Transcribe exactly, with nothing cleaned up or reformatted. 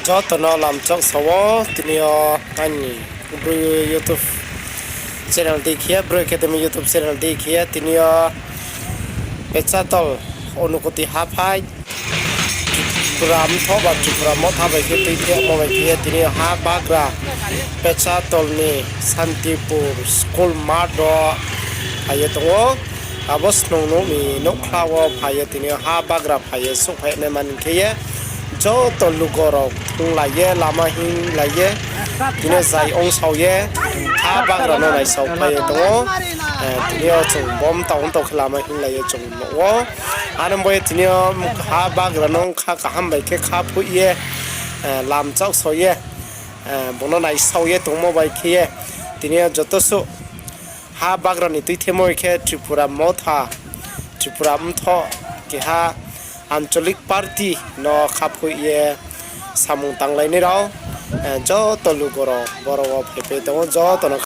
Joto no lamchak sa wo, tini yo aini Bru YouTube channel dei khe, Bru Academy YouTube channel dei khe, tini yo Pechatol Unokoti haphai, Tripura Mthoh ba Tripura Motha bai khe tuithemo bai khe ye tini yo ha bagra Pechatol ni Santipur school math wo phai ye tong ou. Abo snung nouh ni nouhkhla wo phai ye tini yo ha bagra phai ye souhphai nai mani khe ye joto lugo rao thunglai ye lama hinglai ye tini yo zai ongsao ye ha bagra no naisao phai ye tong ou. Tini yo chung bo mtao mtao khe lama hinglai ye chung nuh ou. Are bo ye tini yo ha bagra no kha kaham bai khe kha phoih ye lamchak sa ye bung no naisao ye tongmo bai khe ye tini yo joto suh ha bagra ni tuithemo bai khe Tripura Motha, Tripura Mthoh keha ancholic party no kha phoih ye samung tanglai nai rao joto lugo rao boro wo phaipai tong ou, joto no